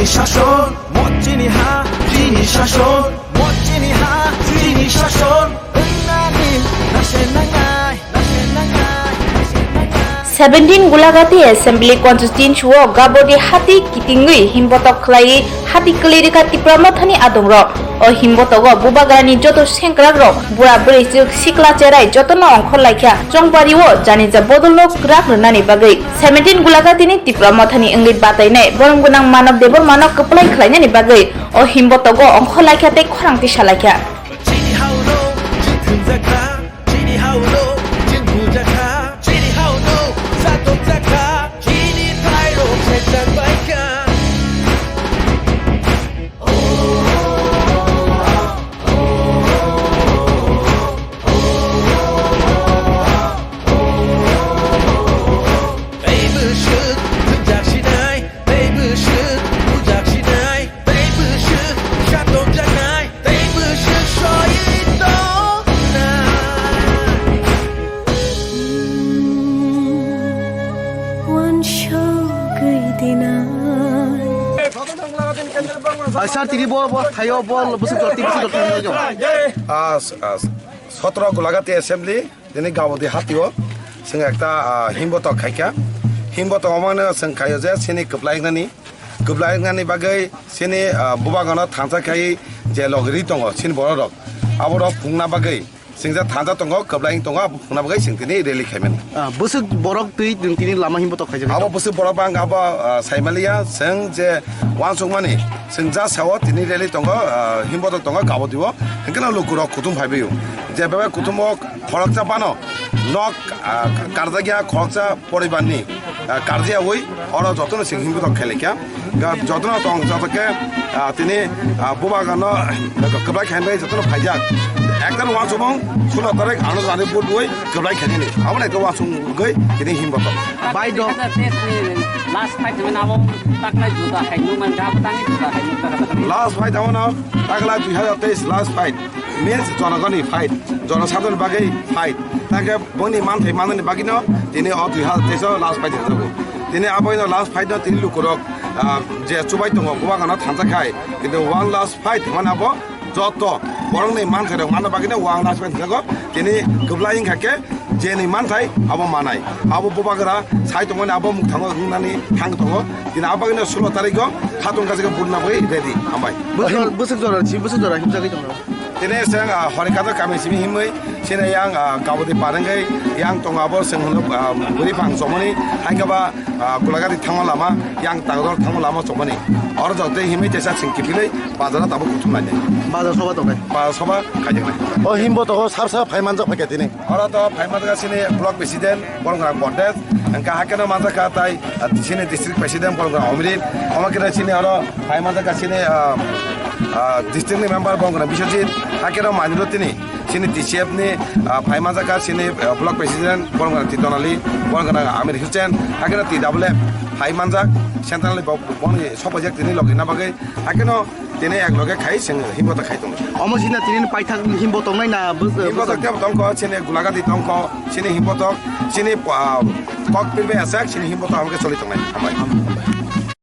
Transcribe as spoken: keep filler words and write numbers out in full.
Shason, mo chini ha, chini shason, mo chini ha, chini shason, wngnani nase nangnai, nase nangnai, nase nangnai. Seventeen Gulagati Assembly Constituency o Gabodi hati kitingwi himbotok khlaiwi hati kwlwi rikha Tipra Mothani adongrok. O himbotogo Bubagrani joto sengkrakrok, bura bwrwi chwk sikla cherai jotono ongkhor laikha Chongbario janija bodolno kwrak rwnani bagwi. Seventeen Gulagati ni Tipra Mothani wngwi batainai borom gwnang Manav Debbarmano kwplai khlainani bagwi o himbotogo ongkhor laikha tei khorang tisa laikha. Chini hauno chini thumjakha, chini hauno chini bujakha, chini hauno satokjakha, chini thairok sejak baikha. Tei bwswk thumjak sinai, tei bwswk bujak sinai, tei bwswk satokjaknai, tei bwswk soi tongnai. Uansugwi dinai. Ai, sir, tini bo, bo, thaio, bo, bwswk jora, tini bwswk jora, tini jora. Ah, s-, ah, s-, sotro Gulagati Assembly, tini Gabodi hatio, chwng ekta, ah, himbotok khaikha. Himbotok omano chwng khaio je, chini kwplai wngnani, kwplai wngnani bagwi chini, ah, bubagano thansa khai je logri tongo, chini bororok. Aborok phungna bagwi, chwng je thansa tongo, kwplai wng tongo, abo phungna bagwi chwng tini rally khaimani. Ah, bwswk borok twi nwng tini lama himbotok khaijak. Abo bwswk borok bang abo, ah, saimaliya, chwng je uansukmani, chwng ja sao tini rally tongo, ah, himbotok tongo, Gabodi o, hwnkhe no lukurok kuthum phaibaio. Je bebak kuthum o khoroksa phano nok, ah, karjakya khoroksa poribarni, ah, karjayawi oro jotono chwng himbotok khailai kha. Ga-, jotono tong joto khe, ah, tini, ah, bubagano kwplai khainai jotono phaijak. Ekdom uansukmung sulo tarik ano jani vote wi kwplai khainani. Abo nai to uansukgwi tini himbotok. Bai do. Last fight hwnwi abo taknai juda hai nung man ga tangni juda hai nung ta. Last fight abo no takla dui hazar teis last fight. Means jonogoni fight, jonosadhon bagwi fight. Takhe boni manthai manani bagwino tini o dui hazar teis o last fight hinjago. Tini aboino last fight no tini lukurok, ah, je chubai tongo, bubagano thansa khai. Kintu one last fight hwnmani abo joto borokni manthai rok manna bagwino one last fight hinjago. Tini kwplai wngkha khe jeni manthai abo manai. Abo bubagra sai tongmani abo mukthango wngnani thang tongo. Tini abagwino sulo tarikgo khatung kachikhe burna bagwi ready. Hambai. Bwswk, bwswk jora, si bwswk jora himjagwi tongo. Tini chwng, ah, Horikanta kami simi himwi, chini yang, ah, Gabodi parengwi yang tongo abo chwng hwnwi, ah, bwrwi phang chomani, hai khe ba, ah, Gulagati thangma lama, yang Tagdor thangma lama chomani. Oro jotoi himwi teisa chwng kiphilwi bazaro tabuk kuthum lainai. Bazar soba tongkhe? Bazar soba khaijaknai. O himbotogo sar sar phai manjak phaikha tini. Oro to phai manjak chini block president, Boromgana Bordes, hwnkhe hakhe no manjak kha tai, ah, chini district president, Boromgana Omrit, omo khe chini oro phai manjak kha chini, ah, ah, district ni member, Boromgana Biswajit, hakhe no manwi rw tini. Chini T C F ni, ah, phai manjak kha chini, ah, block president, Boromgana Titonali, Boromgana Amir Hussain, hakhe no T W F phai manjak, central ni bo-, boni sopajak tini logi na bagwi, hakhe no tini ek loge khai chwng himbotok khai tongo. Omo sina tini paithak himbotok nai na bw-, himbotok tebo tongkho, chini Gulagati tongkho, chini himbotok, chini, ah, kok pirbe asak, chini himbotok hamkhe choli tongnai. Hambai.